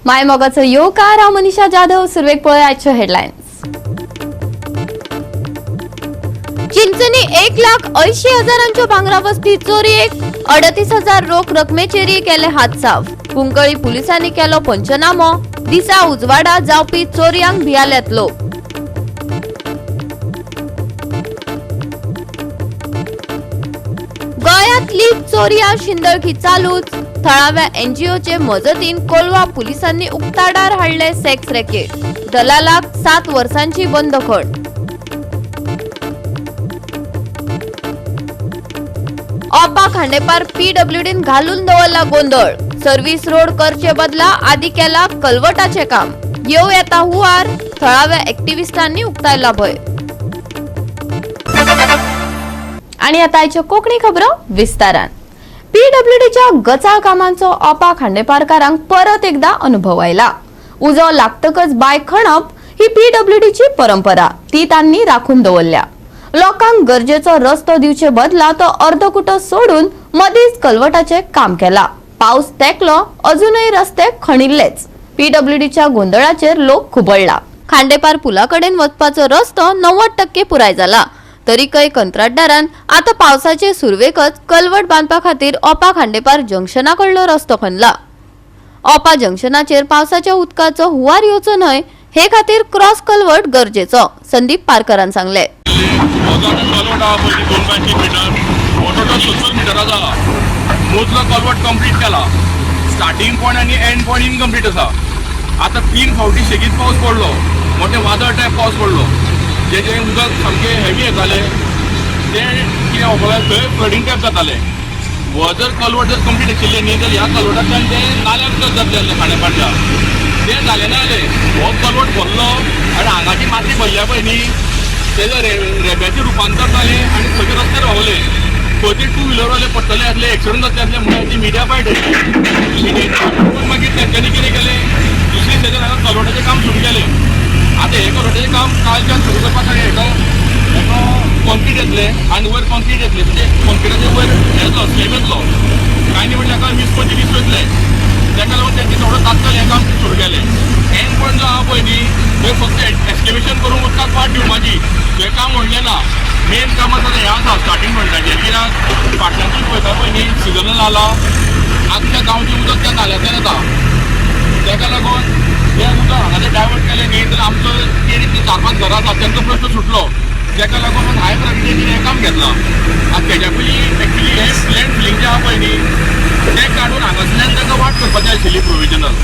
माय मोगाचो येवकार. हांव मनीषा जाधव. सुरवेक पळय आजच्यो हेडलायन्स. चिंचणी 1,80,000 भांगरा वस्ती चोरयेक 38,000 रोख रकमेचेर केले हात साफ. कुंकळी पुलिसांनी केलो पंचनामो. दिसा उजवाडा जावपी चोरयांक भियाल्यात लोक. गोंयांतली चोरयां शिंदळकी चालूच. थळाव्या एनजीओचे मजतीन कोलवा पुलिसांनी उक्ताडार हाडले सेक्स रॅकेट. दलालाक 7 वर्सांची बंदखण. ओपा खांडेपार पीडब्ल्यूडीन घालून दवरला गोंदळ. सर्व्हिस रोड करचे बदला आदी केला कलवटाचे काम. येऊ येता हुवार. थळाव्या ऍक्टिव्हिस्टांनी उक्तायला भंय. आणि आता आयच्यो कोंकणी खबरो विस्तारान. पीडब्ल्यूडीच्या गचाळ कामांचो ओपा खांडेपारकारांक परत एकदा अनुभव आयला. उजो लागतकच बांय खणप ही पीडब्ल्यूडीची परंपरा, ती तांणी राखून दवरल्या. लोकांक गरजेचो रस्तो दिवचे बदला तो अर्दकुटो सोडून मदींच कलवटाचे काम केला. पावस तेकलो, अजूनय रस्ते खणिल्लेच. पीडब्ल्यूडीच्या गोंदळाचेर लोक खुबळला. खांडेपार पुला कडेन वचपाचो रस्तो 90% पुराय जाला, तरीकय कंत्राटदारान आता पावसाचे सुरवेकच कलवट बांदपा खातीर ओपा खांडेपार जंक्शना कडलो रस्तो खणला. ओपा जंक्शनाचेर पावसाच्या उदकाचो हुवार येवचो न्हय हे खातीर क्रॉस कलवट गरजेचो, संदीप पारकरान सांगले. हो जो आतां कलवट आहा पळय 2 बाय 3 मिटर, हो टोटल 70 मिटराचो आहा. मोदलो कलवट कंप्लीट केला, स्टार्टींग पॉयंट आनी एंड पॉयंट इनकम्प्लीट आसा. आतां तीन फावटी शेगीत पावस पडलो, मोठे वादळ टायप पावस पडलो, जे जे उदक सामकें हेवी येतालें ते कितें जावपाक थंय फ्लडींग टायप जातालें. हो जर कलवट जर कंप्लीट आशिल्लें न्ही, जाल्यार ह्या कलवटांतल्यान तें नाल्यार उदक जातलें आसलें खांडेपारच्या. तें जालें ना जालें, हो कलवट भरलो आनी हांगाची माती भरल्या पळय न्ही, तेजें रेब्याचें रुपांतर जालें आनी सगळे रस्त्यार व्हांवले. खंय ते टू व्हिलरवाले पडटले आसले, एक्सिडंट जातले आसले म्हणून ती मिडिया फायट मिडिया. मागीर तेंच्यांनी कितें केलें, दुसरी तेजेर हांगा कलवटाचें काम सुरू केलें. आतां हें कलवटाचें काम कालच्यान सुरू करपा खातीर हेका कॉन्क्रीट येतलें आनी वयर कॉन्क्रीट येतलें, म्हणजे कॉन्क्रिटाचे वयर येतलो, स्लॅब येतलो. कांय न्ही म्हणल्यार हाका 20-25 दीस वयतले. तेका लागून तेंचे थोडो तात्काळ हें काम सुरू केलें. एंड पॉयंट जो आहा पळय न्ही, थंय फक्त एक्सकेवेशन करून उदकाक वाट दिवपाची, थंय काम व्हडलें ना. मेन काम आसा तें हें आसा स्टार्टींग पॉयंटाचेर. कित्याक फाटल्यानसून पळयता पळय न्ही, सिजनल आला, आख्ख्या गांवचें उदक त्या नाल्यांतल्यान येता. तेका लागून तें उदक हांगा ते डायवर्ट केलें न्ही, जाल्यार आमचो ते चार पांच घरां आसा तेंचो प्रश्न सुटलो. तेका लागून हाय प्रायोरिटीचेर हें काम घेतलां. आतां तेज्या पयलीं एक्चुली हें लँड फिलींग जें आहा पळय न्ही, तें काडून हांगासरल्यान ताका वाट करपाची आशिल्ली प्रोविजनल.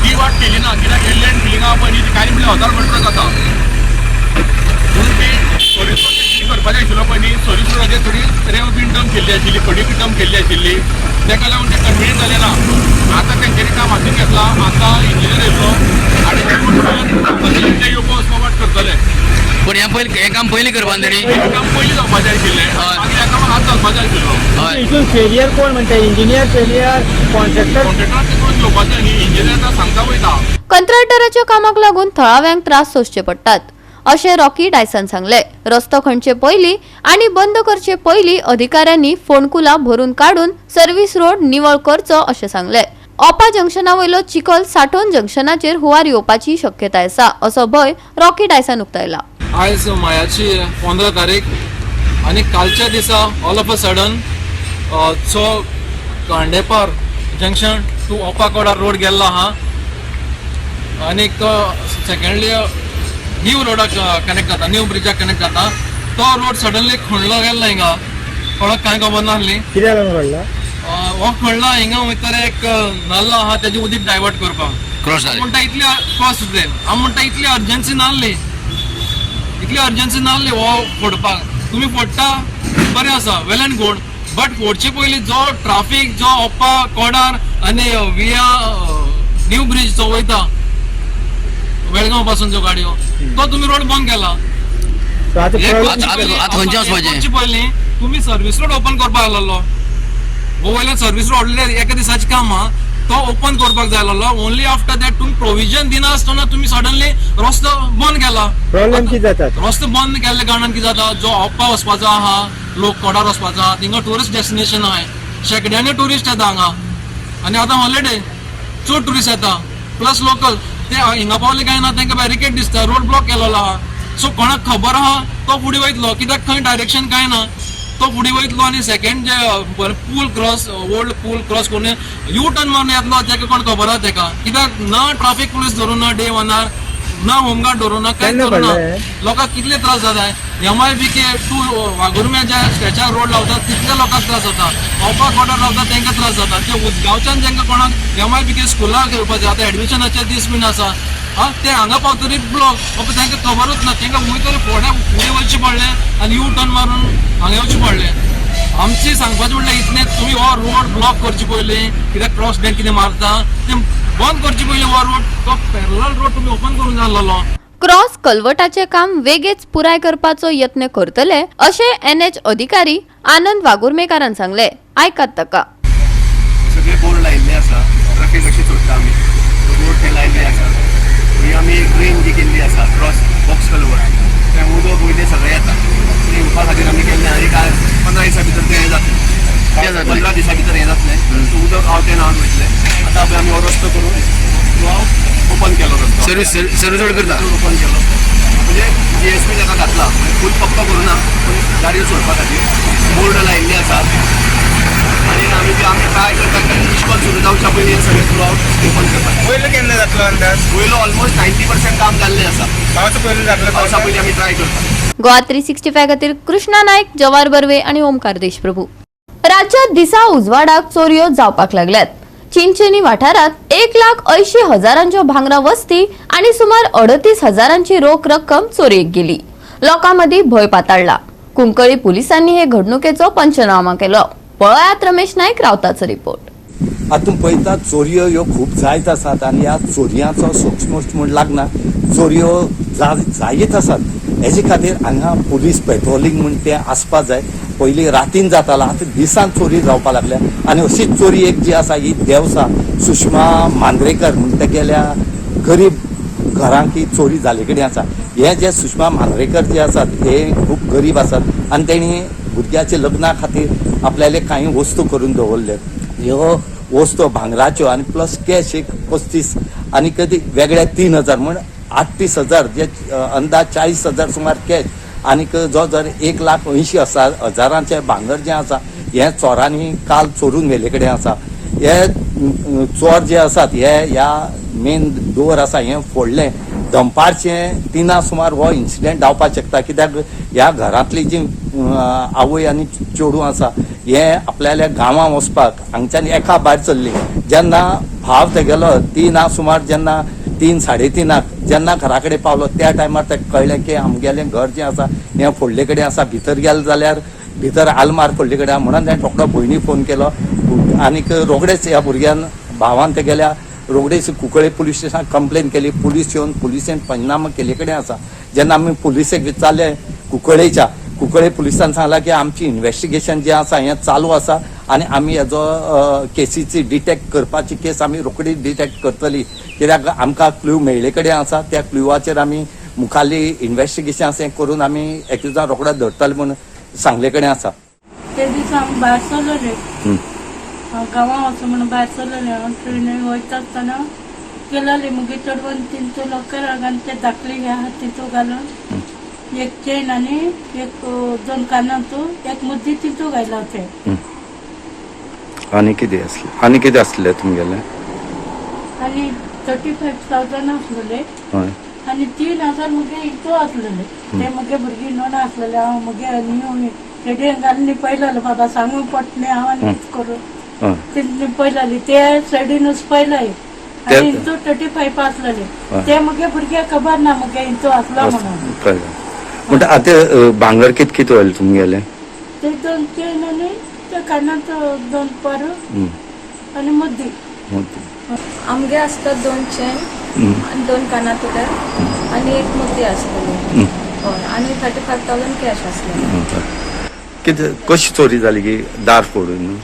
ती वाट केली ना, कित्याक हें लँड फिलींग आहा पळय न्ही, ती कांय म्हणल्यार 1000 मिटराक आसा. म्हणून ती सर्वीस रोड करपाचें आशिल्लो पळय न्ही, सर्वीस रोडाचेर थोडी रेंव बीन डंप केल्ली आशिल्ली, खडी बी डंप केल्ली आशिल्ली. तेका लागून तें कन्विनियंट जालें ना. आतां तेंच्यांनी काम हातीन घेतलां. आतां इंजिनियर येतलो आनी ते येवपा वचपा वाट करतले. पण हें पयलीं, हें काम पयलीं करपा तरी. हें काम पयलीं जावपाचें आशिल्लें. मागीर ह्या कामाक हात घालपाचें आशिल्लो. हितून फेलियर कोण म्हणटा? Engineer failure, contractor? कॉन्ट्रॅक्टराक ते करून घेवपाचें न्ही, इंजिनियर सांगता वयता. कंत्राटदाराच्या कामाक लागून थळाव्यांक त्रास सोंसचे पडटात, अशें रॉकी डायसान सांगले. रस्तो खणचे पयलीं आनी बंद करचे पयलीं अधिकाऱ्यांनी फोंडकुलां भरून काडून सर्व्हिस रोड निवळ करचो, अशें सांगले. ओपा जंक्शना वयलो चिखल साठोवन जंक्शनाचेर हुंवार येवपाची शक्यताय आसा, असो भंय रॉकी डायसान उक्तायला. आयज मायाची 15 तारीख आनी कालच्या दिसा ऑल ऑफ अ सडन जो Khandepar junction to Opa Kodar road गेल्लो आहा आनी तो सेकंडली न्यू रोडाक कनेक्ट जाता, न्यू ब्रिजाक कनेक्ट जाता, तो रोड सडनली खणलो गेल्लो. हिंगा कोणाक कांय खबर नासली. कित्याक लागून काडला? हो खणला हिंगा वयता एक नाल्लो आहा, तेजें उदीक डायवर्ट करपाक. क्रॉस जालें. म्हणटा इतली क्रॉस जालें. हांव म्हणटा इतली अर्जन्सी नासली, इतली अर्जन्सी नासली हो फोडपाक. तुमी फोडटा बरें आसा, वेल एंड गूड, बट फोडचे पयलीं जो ट्राफीक जो ओप्पा कोडार आनी विया न्यू ब्रिज जो वयता वेळगांव पासून जो गाडयो, तो तुमी रोड बंद केला. सो आतां हे problem आतां खंयचे वचपाचें? करचे पयलीं तुमी सर्वीस रोड ओपन करपाक लागलो. हो वयल्यान सर्वीस रोड ऑलरेडी एका दिसाचें काम आहा, तो ओपन करपाक जाय आसलो. ओनली आफ्टर that तुमी प्रोविजन दिनासतना तुमी सडनली रस्तो बंद केला. प्रॉब्लेम कितें जाता? रस्तो बंद केल्ल्या कारणान कितें जाता, जो ओप्पा वचपाचो आहा, लोक कोडार वचपाचो आहा, थिंगा ट्युरिस्ट डेस्टिनेशन आहा, शेंकड्यांनी ट्युरिस्ट येता हांगा आनी आतां हॉलिडे, चड ट्युरिस्ट येता. प्लस लोकल ते हिंगा पावले काय ना तांकां बॅरिकेड दिसता, रोड ब्लॉक केलेलो आहा. सो कोणाक खबर आहा तो फुडें वयतलो, कित्याक खंय डायरेक्शन काय ना तो फुडें वयतलो. आनी सेकंड जे पूल क्रॉस, ओल्ड पूल क्रॉस करून यू टर्न मारून येतलो, तेका कोण खबर आहा तेका, कित्याक ना ट्राफीक पुलीस धरून ना डे वनार, ना होमगार्ड धरून ना कांयच केन्ना धरून ना. पडलें? लोकांक कितले त्रास जाता. MIBK to वाघुर्म्या ज्या स्ट्रेचार रोड लावतात तितले लोकांक त्रास जाता, ओपा कोटार रावतात तांकां त्रास जाता. ते उदगांवच्यान तांकां कोणाक MIBK स्कुलाक येवपाचें, आतां एडमिशनाचे दीस बीन आसा, हा ते हांगा पावतरीत ब्लॉक, बाबा तांकां खबरूच ना, तांकां खंय तरी फुडें वचचें पडलें आनी यू टर्न मारून हांगा येवचें पडलें. आमची सांगपाचें म्हणल्यार इतलें, तुमी हो रोड ब्लॉक करचे पयलीं, कित्याक क्रॉस बँक कितें मारता तें बंद करचे पयलीं, हो रोड तो पॅरलल रोड तुमी ओपन करूंक जाय आसलेलो. क्रॉस कलवटाचे काम वेगेच पुराय करपाचो यत्न करतले अशें एनएच अधिकारी आनंद वागुर्मेकारान सांगले. आयकात ताका. सगळे बोर्ड लायिल्ले आसा, ट्राफीक अशी सोडटा आमी, रोड ते लायिल्ले आसा. ही आमी एक ड्रेन जी केल्ली आसा क्रॉस बॉक्स कलवर, तें उदक वयलें सगळें येता, तें येवपा खातीर आमी केल्लें. आनी कांय 15 दिसां भितर तें हें जातलें, 15 दिसां भितर हें जातलें. सो उदक आवट एंड आवट वयतलें. आतां पळय आमी हो रस्तो करून ओपन केलो रस्तो, सर्वीस सर्वीस रोड करता, ओपन केलो, म्हणजे GSP ताका घातला, फूल पक्को करूं ना, पूण गाडयो सोडपा खातीर बोर्ड लायिल्ले आसा. आनी आमी आमी ट्राय करता की इश्कोल सुरू जावच्या पयलीं हें सगळें थ्रू आवट ओपन करपाक. पयलो केन्ना जातलो अंदाज? पयलो ऑलमोस्ट 90% काम जाल्लें आसा. पावसा पयलीं जातलो? पावसा पयलीं आमी ट्राय करता. गोवा 365 खातीर कृष्णा नायक, जवार बर्वे आणि ओमकार देशप्रभू. राज्यात दिसा उजवाडाक चोरयो जावपाक लागल्यात. चिंचेनी वाठारात 1,80,000 भांगरा वस्ती आणि सुमार 38,000 रोख रक्कम चोरयेक गेली. लोकांमदीं भंय पाताळला. कुंकळी पोलिसांनी हे घडणुकेचो पंचनामा केलो. पळयात रमेश नायक रावताचो रिपोर्ट. आतां पळयता चोरयो ह्यो खूब जायत आसात आनी ह्या चोरयांचो सोक्षमोक्ष म्हूण लागना, चोरयो जायत आसात. हेजे खातीर हांगा पुलीस पेट्रोलिंग म्हूण तें आसपा जाय. पयलीं रातीन जातालो, आतां दिसान चोरी जावपा लागल्या. आनी अशीच चोरी एक जी आसा ही देवसा सुषमा मांद्रेकर म्हूण तेगेल्या गरीब घरांक ही चोरी जाल्ले कडेन आसा. हे जे सुषमा मांद्रेकर जे आसात हे खूब गरीब आसात आनी तेणी भुरग्याच्या लग्ना खातीर आपल्याले कांय वस्तू करून दवरले. ह्यो वस्तू भांगराच्यो आनी प्लस कॅश एक 35 आनी कधी वेगळे 3,000 म्हण 38,000, जे अंदाज 40,000 सुमार कॅश आनी जो जर 1,80,000 भांगर जें आसा हें चोरांनी काल चोरून व्हेले कडेन आसा. हे चोर जे आसात हे ह्या मेन डोर आसा हें फोडलें. दनपारचें 3 सुमार हो इन्सिडेंट जावपाक शकता, कित्याक ह्या घरांतली जी आवय आनी चेडूं आसा हे आपल्याल्या गांवां वचपाक हांगच्यान एका भायर चल्ली. जेन्ना भाव तेगेलो 3 सुमार जेन्ना 3 साडे 3 जेन्ना घरा कडेन पावलो त्या टायमार ताका कळ्ळें की आमगेलें घर जें आसा हें फोडले कडेन आसा. भितर गेलें जाल्यार भितर आलमार फोडले कडेन आहा म्हणून तेणें रोखडो भयणीक फोन केलो आनीक रोखडेच ह्या भुरग्यान भावान तेगेल्या रोखडेच कुंकळे पुलीस स्टेशनाक कंप्लेन केली. पुलीस येवन पुलिसेन पंचनामा केल्ले कडेन आसा. जेन्ना आमी पुलिसेक विचारलें कुंकळेच्या, कुंकळे पुलिसान सांगलां की आमची इन्वेस्टिगेशन जें आसा हें चालू आसा आनी आमी हेजो केसीची डिटेक्ट करपाची केस आमी रोखडी डिटेक्ट करतली, कित्याक आमकां क्ल्यू मेळ्ळे कडेन आसा. त्या क्ल्यूवाचेर आमी मुखारली इन्वेस्टिगेशन आसा हें करून आमी एक्युजाक रोखडो धरतले म्हूण सांगले कडेन आसा. ते दिसा आमी भायर सरलेले, गांवां वचूं म्हणून भायर सरलेले. हांव ट्रेनीन वयता आसतना गेलेली, मागीर चडवन तिंचो लॉकराक आनी ते धाकली आहा तितू घालून एक चेन आनी एक दोन कानांतू एक मुद्दी तितू घायला ते. आनी कितें आसलें? आनी कितें आसलें तुमगेलें? आनी 35,000 आसलेले. हय. आनी 3,000 मुगे हितू आसलेले, ते मुगे भुरगीं नोणां आसलेले. हांव मुगे न्यू रेडयेन घालून पयलेलो, बाबा सांगूंक पडलें हांव आनी कितें करूं. हय. तितले पयलेली ते सायडीनूच पयले आनी हितू 35 आसलेले. ते मुगे भुरग्याक खबर ना मुगे हितू आसलो म्हणून. कळ्ळें. म्हणटा आतां भांगर कित कित व्हेलें तुमगेलें? ते दोन चेन आनी ते कानांत दोन पर आनी मुद्दी. आमगे आसतात 2 चेन आनी 2 कानातले आनी एक मुदी आसतली. हय, आनी 35,000 कॅश आसलेले. कितें कशी चोरी जाली की दार फोडून?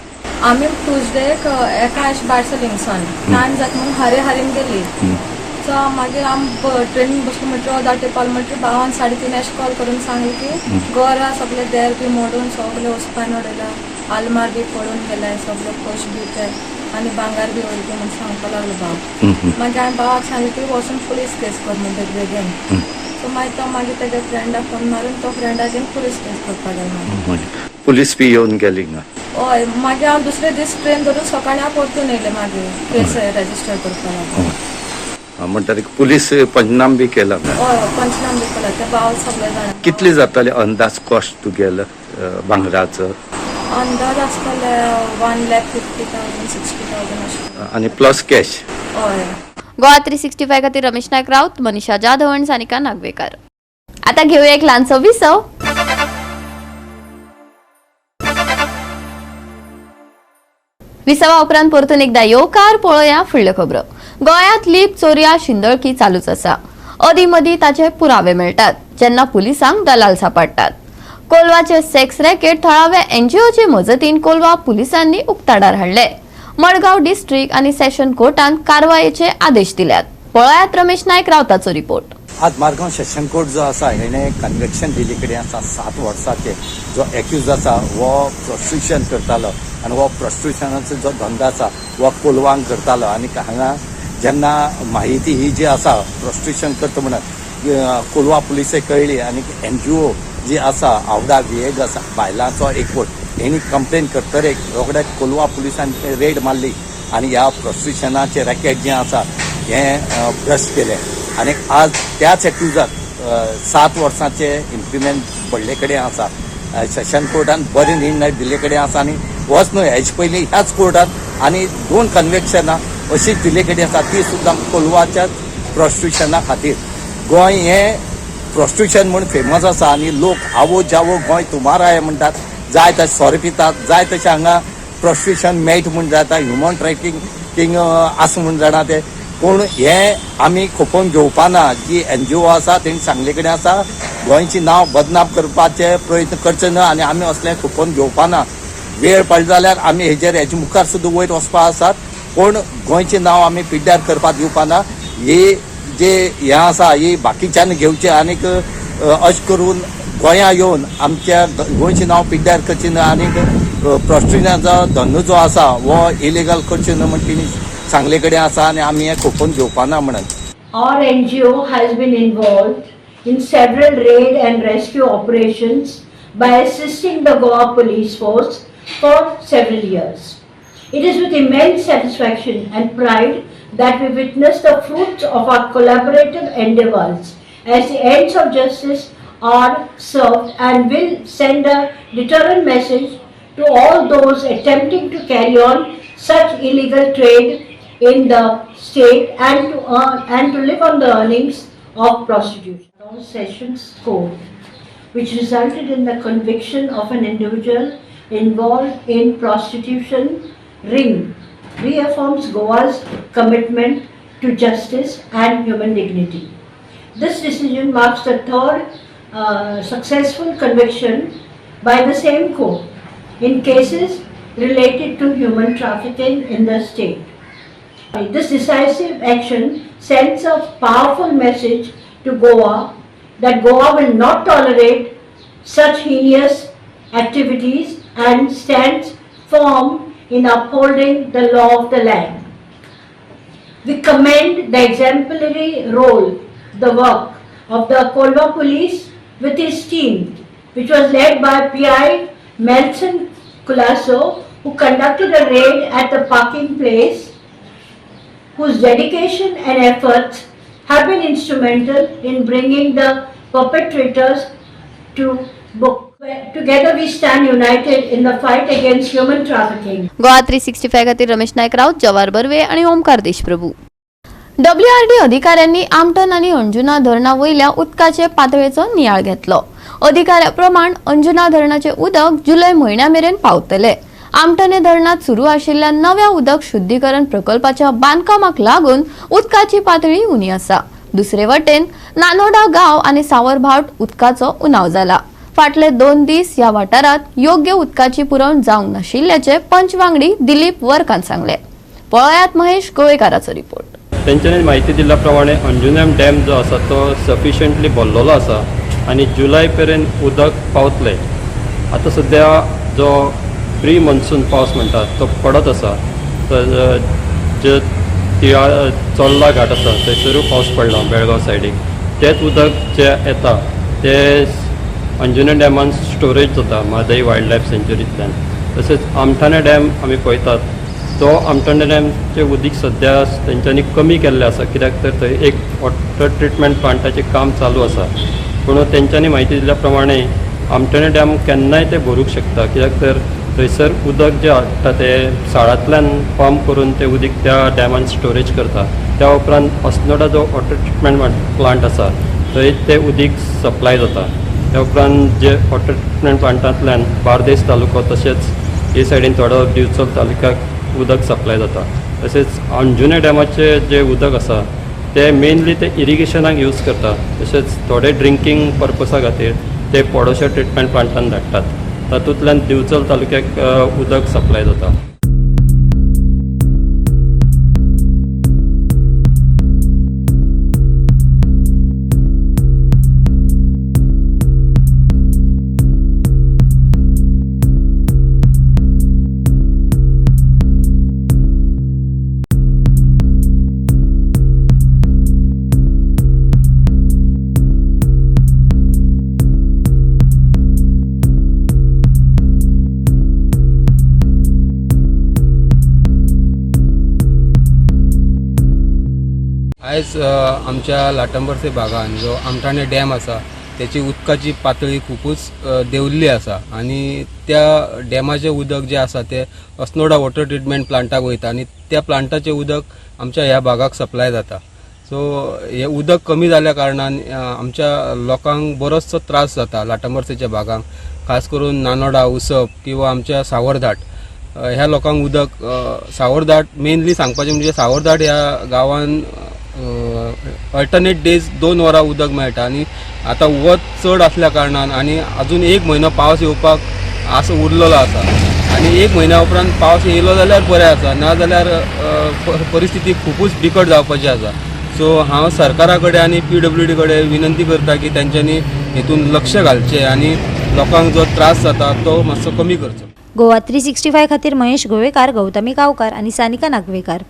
आमी ट्युजडेक एका अशें भायर सरली हिंगसान टायम जाता म्हणून हरे हारीन गेली. सो मागीर आम ट्रेनीन बसलो म्हणटरी दाटे पावलो म्हणटरी भावान 3:30 अशें कॉल करून सांगलें की गोरा सगळे देर बी मोडून सगळे वचपान उडयला. आलमार बी पडून गेले सगलो पयशे बी ते आनी भांगर बी वयले म्हूण सांगपाक लागलो भाव. मागीर हांवें भावाक सांगलें की वचून पुलीस केस कर म्हूण तेजे बेगीन. सो मागीर तो मागीर तेज्या फ्रेंडाक फोन मारून तो फ्रेंडाक घेवन पुलीस केस करपाक गेलो मागीर. पुलीस बी येवन गेली हिंगा? हय, मागीर हांव दुसरे दीस ट्रेन धरून सकाळीं हांव परतून येयलें मागीर केस रेजिस्टर करपाक लागून. म्हणटरीर पुलीस पंचनाम बी केला ना? हय, पंचनाम बी केला ते भाव सगळे जाणा. कितले जाताले अंदाज कॉस्ट तुगेलो भांगराचो? अंदाज आसतले 1,50,000 60,000 अशें. आनी प्लस कॅश? हय. गोवा 365 खातीर रमेश नायक राऊत, मनीषा जाधव आणि सानिका नागवेकर. आता घेऊया एक ल्हानसो विसव. विसवा उपरांत परतून एकदा येवकार. पळोवया फुडल्यो खबरो. गोंयांत लीप चोरया शिंदळकी चालूच आसा. अदी मदीं ताचे पुरावे मेळटात जेन्ना पुलिसांक दलाल सांपडटात. कोलवाचे सेक्स रॅकेट थळाव्या एनजीओचे मजतीन कोलवा पुलिसांनी उक्ताडार हाडले. मडगांव डिस्ट्रिक्ट आनी सेशन कोर्टान कारवायेचे आदेश दिल्यात. पळयात रमेश नायक रावताचो रिपोर्ट. आज मारगांव सेशन कोर्ट जो आसा हेणे कन्विक्शन दिल्ले कडेन आसा. 7 वर्साचे जो एक्यूज आसा हो प्रोस्टिट्युशन करतालो आनी हो प्रोस्टिट्युशनाचो जो धंदो आसा हो कोलवांक करतालो आनी हांगा जेन्ना माहिती ही जी आसा प्रोस्टिट्युशन करता म्हणून कोलवा पुलिसेक कळ्ळी आनी एनजीओ जी आसा आवडा विएगस बायलांचो एकवट हेणी कंप्लेन करतरेक रोखडे कोलवा पुलिसांनी रेड मारली आनी ह्या प्रोस्टिट्युशनाचें रॅकेट जें आसा हें ब्रश केलें आनी आज त्याच एक्युजाक 7 वर्सांचे इम्प्रिमेंट पडले कडेन आसा. सेशन कोर्टान बरे निर्णय दिल्ले कडेन आसा आनी होच न्हय, हेजे पयलीं ह्याच कोर्टान आनी 2 कन्विक्शनां अशीच दिल्ले कडेन आसा, ती सुद्दां कोलवाच्याच प्रोस्टिट्युशना खातीर. गोंय हें प्रोस्टिट्युशन म्हूण फेमस आसा आनी लोक आवो जावो गोंय तुम्हारा है म्हणटात, जाय तशें सोरो पितात, जाय तशें हांगा प्रोस्टिट्युशन मेळटा म्हूण जाता, ह्युमन ट्रॅफिकींग आसा म्हूण जाणा ते. पूण हें आमी खोपोवन घेवपा ना. जी एनजीओ आसा तेणी सांगले कडेन आसा गोंयचें नांव बदनाम करपाचे प्रयत्न करचे न्हय आनी आमी असलें खोपोवन घेवपा ना. वेळ पडली जाल्यार आमी हेजेर हेजे मुखार सुद्दां वयर वचपा आसात, पूण गोंयचें नांव आमी पिड्ड्यार करपाक दिवपा ना. ही जे हें आसा ही बाकीच्यान घेवचें आनीक अशें करून गोंया येवन आमच्या गोंयचें नांव पिड्ड्यार करचें न्हय आनीक प्रोस्टिट्युशनाचो धंदो जो आसा हो इलिगल करचें न्हय म्हण तेणी सांगले कडेन आसा आनी आमी हें खोपोवन घेवपा ना म्हणून. Our NGO has been involved in several raid and rescue operations by assisting the Goa Police Force for several years. It is with immense satisfaction and pride that we witness the fruits of our collaborative endeavors as the ends of justice are served and will send a deterrent message to all those attempting to carry on such illegal trade in the state and to earn and to live on the earnings of prostitution. Sessions Court, which resulted in the conviction of an individual involved in prostitution ring, reaffirms Goa's commitment to justice and human dignity. This decision marks the third successful conviction by the same court in cases related to human trafficking in the state. This decisive action sends a powerful message to Goa that Goa will not tolerate such heinous activities and stands firm in upholding the law of the land. We commend the exemplary role, the work of the Kolva Police with his team, which was led by PI Melson Colaco, who conducted a raid at the parking place, whose dedication and efforts have been instrumental in bringing the perpetrators to book. Together we stand united in the fight against human trafficking. Goa 365 खातीर रमेश नायक राऊत, जवार बर्वे आणि Omkar Deshprabhu. WRD अधिकाऱ्यांनी आमटन आनी अंजुना धरणा वयल्या उदकाचे पातळेचो नियाळ घेतलो. अधिकाऱ्या प्रमाण अंजुना धरणाचे उदक जुलय म्हयन्या मेरेन पावतले. आमटणे धरणात सुरू आशिल्ल्या नव्या उदक शुद्धीकरण प्रकल्पाच्या बांदकामाक लागून उदकाची पातळी उणी आसा. दुसरे वटेन नानोडा गांव आनी सावरभाट उदकाचो उणाव जाला. फाटले 2 दीस ह्या वाठारात योग्य उदकाची पुरवण जावंक नाशिल्ल्याचे पंच वांगडी दिलीप वर्कान सांगले. पळयात महेश गोवेकाराचो रिपोर्ट. तेंच्यांनी म्हायती दिल्ल्या प्रमाणे अंजुनेम डॅम जो आसा तो सफिशियंटली भरलेलो आसा आनी जुलय मेरेन उदक पावतलें. आतां सद्या जो प्री मॉन्सून पावस म्हणटात तो पडत आसा. तर जे तिळा चोर्ला घाट आसा थंयसरूय पावस पडला बेळगांव सायडीक, तेंच उदक जें येता तें अंजुना डॅमान स्टोरेज जाता म्हादय वायल्ड लायफ सँच्युरींतल्यान. तशेंच आमठाणे डॅम आमी पळयतात, तो आमठाणे डॅमचें उदीक सद्या तेंच्यांनी कमी केल्लें आसा, कित्याक तर थंय एक वॉटर ट्रिटमेंट प्लांटाचें काम चालू आसा. पूण तेंच्यांनी म्हायती दिल्ल्या प्रमाणे आमठाणे डॅम केन्नाय ते भरूंक शकता, कित्याक तर थंयसर उदक जें हाडटा तें साळांतल्यान पंप करून तें उदीक त्या डॅमान स्टोरेज करता. त्या उपरांत अस्नोडा जो वॉटर ट्रिटमेंट प्लांट आसा थंय तें उदीक सप्लाय जाता. त्या उपरांत जे वॉटर ट्रिटमेंट प्लांटांतल्यान बार्देस तालुको तशेंच हे सायडीन थोडो दिवचल तालुक्याक उदक सप्लाय जाता. तशेंच अंजुना डॅमाचें जें उदक आसा तें मेनली ते इरिगेशनाक यूज करता, तशेंच थोडे ड्रिंकींग पर्पसा खातीर ते पडोशा ट्रिटमेंट प्लांटान धाडटात. तातूंतल्यान दिवचल तालुक्याक उदक सप्लाय जाता. आयज आमच्या लाटंबरसे भागान जो आमठाणे डॅम आसा त्याची उदकाची पातळी खुबूच देंवल्ली आसा आनी त्या डॅमाचें उदक जें आसा तें अस्नोडा वॉटर ट्रिटमेंट प्लांटाक वयता आनी त्या प्लांटाचें उदक आमच्या ह्या भागाक सप्लाय जाता. सो हें उदक कमी जाल्या कारणान आमच्या लोकांक बरोचसो त्रास जाता लाटंबरसेच्या भागांक, खास करून नानोडा, उसप किंवा आमच्या सावरधाट ह्या लोकांक उदक. सावरधाट मेनली सांगपाचें म्हणजे सावरधाट ह्या गांवान अल्टरनेट डेज 2 वरां उदक मेळटा आनी आतां वत चड आसल्या कारणान आनी अजून 1 म्हयनो पावस येवपाक आस उरलेलो आसा आनी 1 म्हयन्या उपरांत पावस येयलो जाल्यार बरें आसा, ना जाल्यार परिस्थिती खुबूच बिकट जावपाची आसा. सो हांव सरकारा कडेन आनी PWD कडेन विनंती करता की तेंच्यांनी हेतून लक्ष घालचें आनी लोकांक जो त्रास जाता तो मातसो कमी करचो. गोवा 365 खातीर महेश गोवेकार, गौतमी गांवकार आनी सानिका नागवेकार.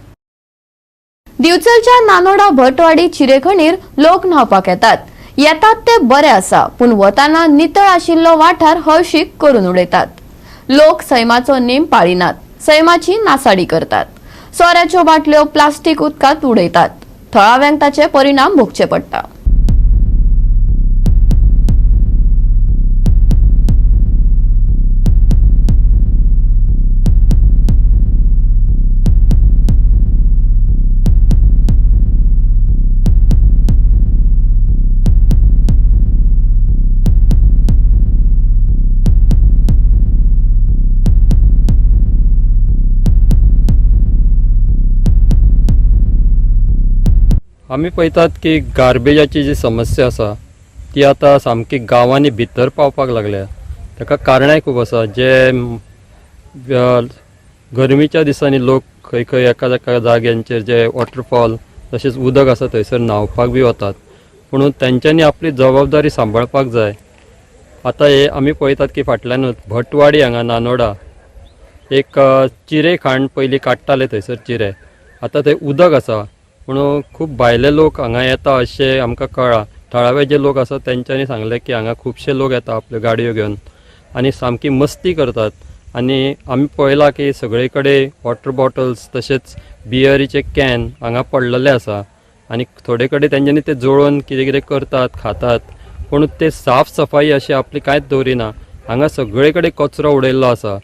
दिवचलच्या नानोडा भटवाडी चिरेखणीर लोक न्हावपाक येतात. येतात ते बरे आसा, पूण वताना नितळ आशिल्लो वाठार हळशीक करून उडयतात. लोक सैमाचो नेम पाळिनात, सैमाची नासाडी करतात. सोऱ्याच्यो बाटल्यो प्लास्टीक उदकांत उडयतात. थळाव्यांक ताचे परिणाम भोगचे पडटा. आमी पळयतात की गार्बेजाची जी समस्या आसा ती आतां सामकी गांवांनी भितर पावपाक लागल्या. ताका कारणांय खूब आसा. जे गरमीच्या दिसांनी लोक खंय खंय एका एका जाग्यांचेर जे वॉटरफॉल तशेंच उदक आसा थंयसर न्हांवपाक बी वतात, पूण तेंच्यांनी आपली जबाबदारी सांबाळपाक जाय. आतां हे आमी पळयतात की फाटल्यानूच भटवाडी हांगा नानोडा एक चिरे खाण पयलीं काडटाले, थंयसर चिरे, आतां थंय उदक आसा, पूण खूब भायले लोक हांगा येता अशें आमकां कळ्ळां. थळावे जे लोक आसा तेंच्यांनी सांगलें की हांगा खुबशे लोक येता आपल्यो गाडयो घेवन आनी सामकी मस्ती करतात. आनी आमी पळयलां की सगळे कडेन वॉटर बॉटल्स तशेंच बियरीचे can हांगा पडलेले आसा आनी थोडे कडेन तेंच्यांनी ते जळोवन कितें कितें करतात, खातात, पूण ते साफ सफाई अशी आपली कांयच दवरिना. हांगा सगळे कडेन कचरो उडयल्लो आसा.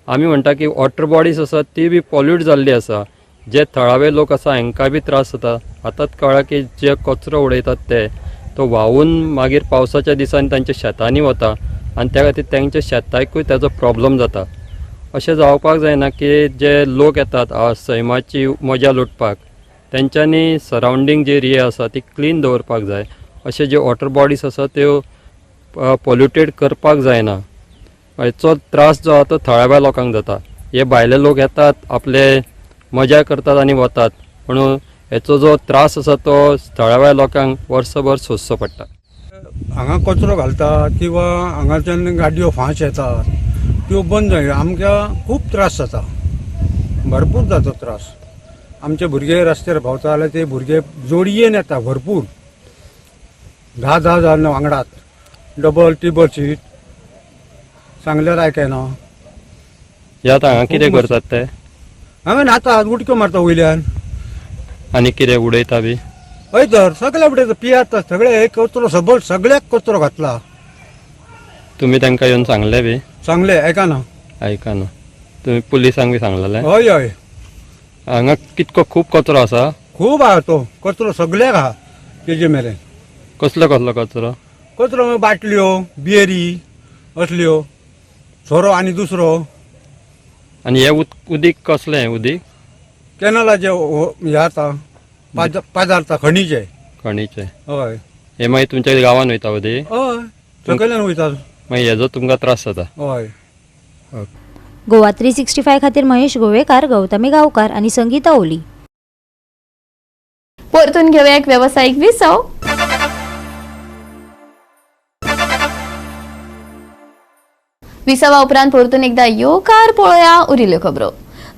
आमी म्हणटा की वॉटर बॉडीज आसा ती बी पॉल्यूट जाल्ली आसा. जे थळावे लोक आसा हांकां बी त्रास जाता. आतांच कळ्ळां की जे कचरो उडयतात ते तो व्हांवून मागीर पावसाच्या दिसांनी तांच्या शेतांनी वता आनी त्या खातीर तांच्या शेताकूय ताजो प्रॉब्लम जाता. अशें जावपाक जायना की जे लोक येतात सैमाची मजा लुटपाक तेंच्यांनी सरावंडींग जी एरिया आसा ती क्लीन दवरपाक जाय. अशे जे वॉटर बॉडीज आसा त्यो पॉल्युटेड करपाक जायना. हेचो त्रास जो आसा तो थळाव्या लोकांक जाता. हे भायले लोक येतात, आपले मजा करतात आनी वतात, पूण हेचो जो त्रास आसा तो थळाव्या लोकांक वर्सभर सोंसचो पडटा. हांगा कचरो घालता किंवा हांगाच्यान गाडयो फांस येतात त्यो बंद जाल्यो. आमकां खूब त्रास जाता, भरपूर जाता त्रास. आमचे भुरगे रस्त्यार भोंवता जाल्यार ते भुरगे जोडयेन येता भरपूर, 10-10 जाण वांगडात, डबल टिबल सीट. सांगल्यार आयकना. हे आतां हांगा कितें करतात ते? हांगा न्हाता, उडक्यो मारता वयल्यान. आनी कितें उडयता बी? हय तर, सगळे उडयता, पियाता सगळे. हे कचरो सबळ सगळ्याक कचरो घातला. तुमी तांकां येवन सांगले बी? सांगले, आयकना. आयकना. तुमी पुलिसांक बी सांगलेलें? हय हय. हांगा कितको खूब कचरो आसा? खूब आहा तो कचरो, सगळ्याक आहा तेजे मेरेन. कसलो कसलो कचरो? कचरो बाटल्यो, बियरी असल्यो, सोरो आनी दुसरो. आनी हे उदीक कसलें उदीक? कॅनलाचे हे जाता, पाजारता खणीचे. खणीचें? हय. हे मागीर तुमच्या गांवान वयता उदीक? हय, सकयल्यान वयता. मागीर हेजो तुमकां त्रास जाता? हय. गोवा 365 खातीर महेश गोवेकार, गौतमी गांवकार आनी संगीता ओली. परतून घेवया एक वेवसायीक विसव. विसवा उपरांत परतून एकदा येवकार पळोवया उरिल्ल्यो खबरो.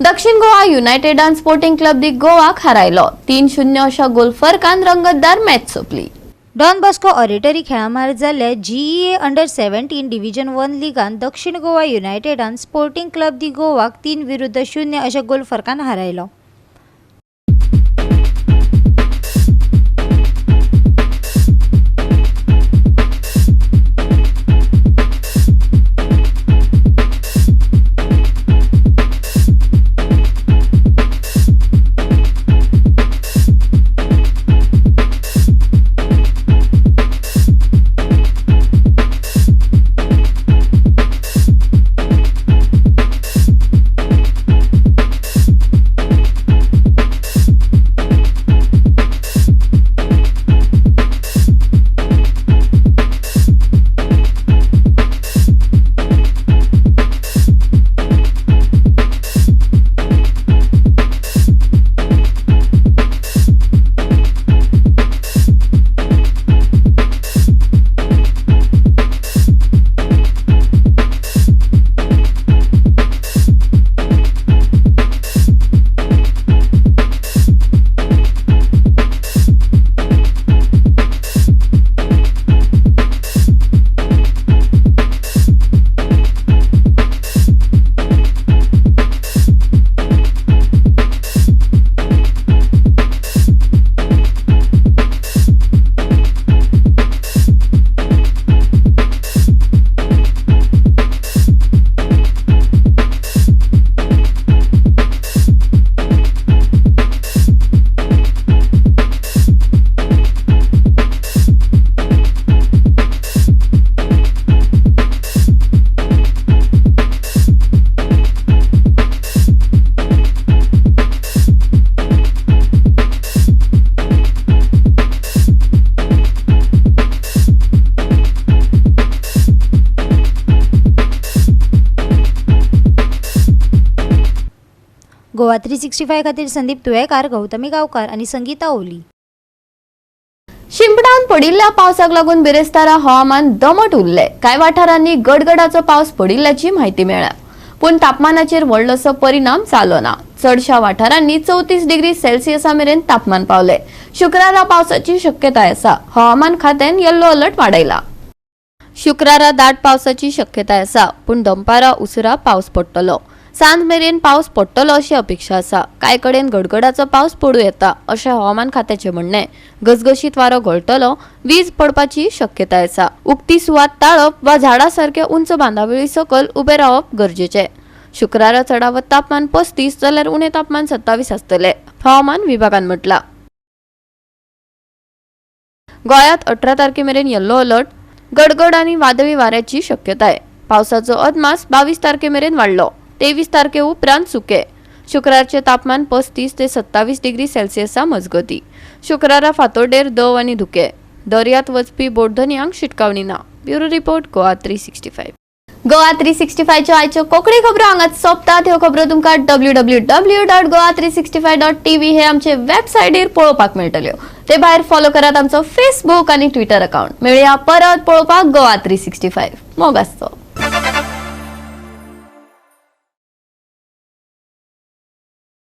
दक्षिण गोवा युनायटेडान स्पोर्टिंग क्लब दी गोवाक हारायलो. 3-0 अशा गोल फरकान रंगतदार मॅच सोंपली. डॉन बॉस्को ऑरेटरी खेळामार जाल्ल्या GEA under 17 division 1 लिगान दक्षिण गोवा युनायटेडान स्पोर्टिंग क्लब दी गोवाक 3-0 अशा गोल फरकान हारायलो. गोवा 365 खातीर संदीप तुयेकार, गौतमी गांवकार आनी संगीता ओली. शिंपणान पडिल्ल्या पावसाक लागून बिरेस्तारा हवामान दमट उरले. कांय वाठारांनी गडगडाचो पावस पडिल्ल्याची म्हायती मेळ्ळ्या, पूण तापमानाचेर व्हडलोसो परिणाम जालो ना. चडशा वाठारांनी 34 डिग्री सेल्सियसा मेरेन तापमान पावले. शुक्रारा पावसाची शक्यताय आसा. हवामान खात्यान येल्लो अलर्ट वाडयला. शुक्रारा दाट पावसाची शक्यताय आसा, पूण दनपारा उसरा पावस पडटलो. सांज मेरेन पावस पडटलो अशी अपेक्षा आसा. कांय कडेन गडगडाचो पावस पडूं येता अशें हवामान खात्याचें म्हणणें. घसघशीत वारो घोळटलो, वीज पडपाची शक्यताय आसा. उक्ती सुवात टाळप वा झाडा सारक्या उंच बांदावळी सकयल उबें रावप गरजेचें. शुक्रारा चडावत तापमान 35 जाल्यार उणें तापमान 27 आसतलें, हवामान विभागान म्हटलां. गोंयांत 18 तारखे मेरेन येल्लो अलर्ट. गडगड आनी वादळी वाऱ्याची शक्यताय. पावसाचो अदमास 22 तारखे मेरेन वाडलो. 23 तारखे उपरांत सुके. शुक्रारचें तापमान 35 ते 27 डिग्री सेल्सियसा मजगती. शुक्रारा फातोड्डेर दव आनी धुके. दर्यांत वचपी बोटधनयांक शिटकावणी ना. Bureau report, Goa 365. Goa 365च्यो आयच्यो कोंकणी खबरो हांगाच सोंपतात. ह्यो खबरो तुमकां www.goa365.tv हे आमचे वेबसायटीर पळोवपाक मेळटल्यो. ते भायर फॉलो करात आमचो फेसबूक आनी ट्विटर अकाउंट. मेळया परत पळोवपाक गोवा 365. मोग आसचो.